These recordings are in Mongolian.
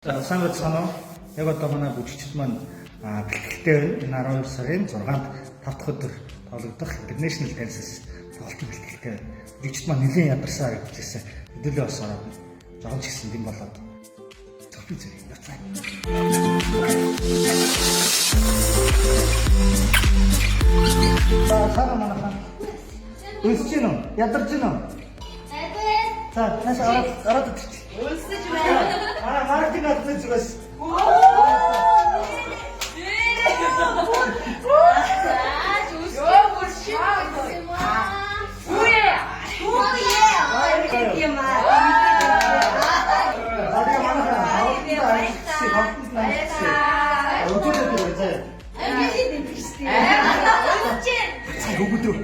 За, сайн байцгаана уу? Яг одоо манай бүжигчид маань бэлтгэлтэй байна. Энэ 12 сарын 6-нд 5 дахь өдөр тоглогдох International Dances тоглолтын бэлтгэлтэй байна. Бүжигчид маань нэлээд ядарсан харагдаж байсан. Хэдүүлээ бас ороод жоохон ч гэсэн дэм болоод зөрпий зэрэг явцаа. За, цаана манайхан. Өлсөж гин үү? Ядарч гин үү? За, нааш ороод ороод ирчих. Өлсөж байна. Манай маркетинг албаны зүгээс Йоо, бүр шив юм аа. Үе. Үе. Юм аа. За, тэгээ манайхан авалтанд ажилласан, авалтанд ажилласан. Өдөр өдөр заяа. Цаг өгөдрөө.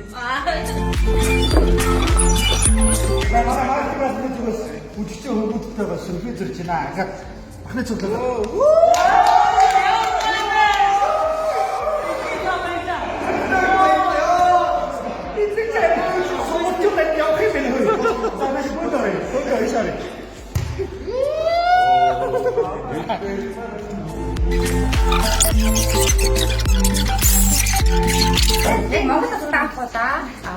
За, манай маркетинг албаны зүгээс үжигчээ хөргүүдтэйгээ сюрприз ирж байна. Ингээд бахны цуглаа. Сурч юм явах юм байна. За, маш бүгд орё. Бүгд орё шаарэ. Яг Монгол улсад анх удаа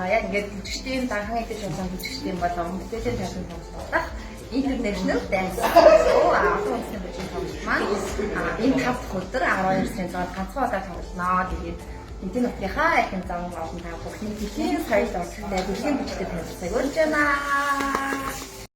яг ингээд бүжигчдийн данхан идэж болсон бүжигчдийн болон бүтээлийн тайлан тоглох International Dance Show олон улсын бүжгийн тоглолт маань энэ 5 дахь өдөр 12 сарын 6-нд ганцхан удаа тоглоно. Тэгээд эдийн нутгийнхаа эрхэм зам олон та бүхний дэлхийн соёл урлагтай дэлхийн бүжигтэй танилцахыг урьж байна.